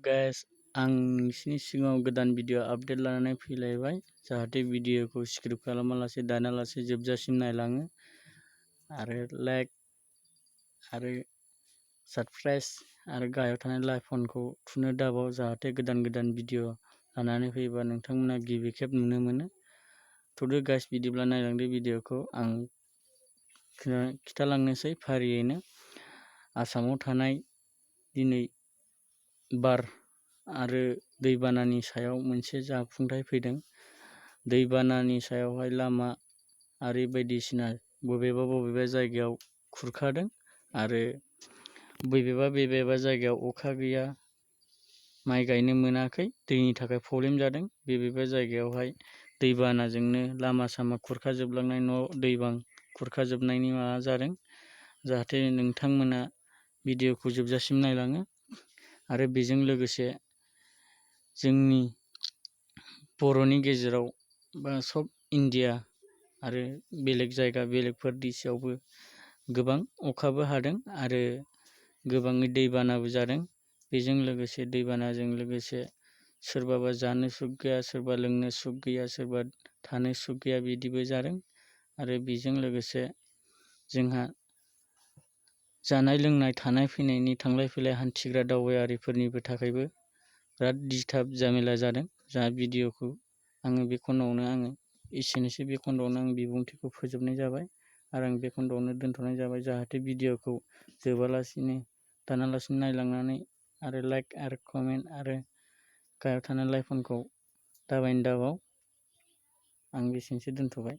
Guys आं नोंसिनि सिगाङाव गोदान भिडिअ आपडेट लानानै फैलायबाय जाहाथे भिडिअखौ स्क्रिप्ट खालामालासे दानालासे जोबजासिम नायलाङो आरो लाइक आरो साबस्क्राइब आरो गाहायाव थानाय लाइकनखौ थुनो दाबाव जाहाथे गोदान भिडिअ लानानै फैयोबा नोंथांमोना गिबि खेब नुनो मोनो। थुदो गाइस बिदिब्ला नायलांदो भिडिअखौ आं खिथालांनोसै फारियैनो। आसामाव थानाय दिनै बार आरो दैबानानि सायाव मोनसे जाफुंथाय फैदों। दैबानानि सायावहाय लामा आरि बायदिसिना बबेबा जायगायाव खुरखादों आरो बबेबा जायगायाव अखा गैया, माइ गायनो मोनाखै, दैनि थाखाय प्रब्लेम जादों। बबेबा जायगायावहाय दैबानाजोंनो लामा सामा खुरखाजोबलांनाय, न' दैबां खुरखाजोबनायनि माबा जादों। जाहाथे नोंथांमोना भिडिअखौ जोबजासिम नायलाङो आरो बेजों लोगोसे जोंनि बर'नि गेजेराव बा सब इन्डिया आरो बेलेग जायगा बेलेगफोर दिसायावबो गोबां अखाबो हादों आरो गोबाङै दैबानाबो जादों। बेजों लोगोसे दैबानाजों लोगोसे सोरबाबा जानो सुख गैया, सोरबा लोंनो सुख गैया, सोरबा थानो सुख गैया बिदिबो जादों। आरो बेजों लोगोसे जोंहा जानाय लोंनाय थानाय फैनायनि थांलाय फैलाय हान्थिग्रा दावबायारिफोरनिबो थाखायबो बिराद डिस्टार्ब जामेला जादों। जा भिडिअखौ आङो बे खन्दआवनो एसेनोसै, बे खन्दआवनो आं बिबुंथिखौ फोजोबनाय जाबाय आरो आं बे खन्दआवनो दोनथ'नाय जाबाय। जाहाथे भिडिअखौ जोबालासिनो दानालासिनो नायलांनानै आरो लाइक आरो कमेन्ट आरो गाहायाव थानाय लाइकनखौ दाबाव आं एसेनोसै दोनथ'बाय।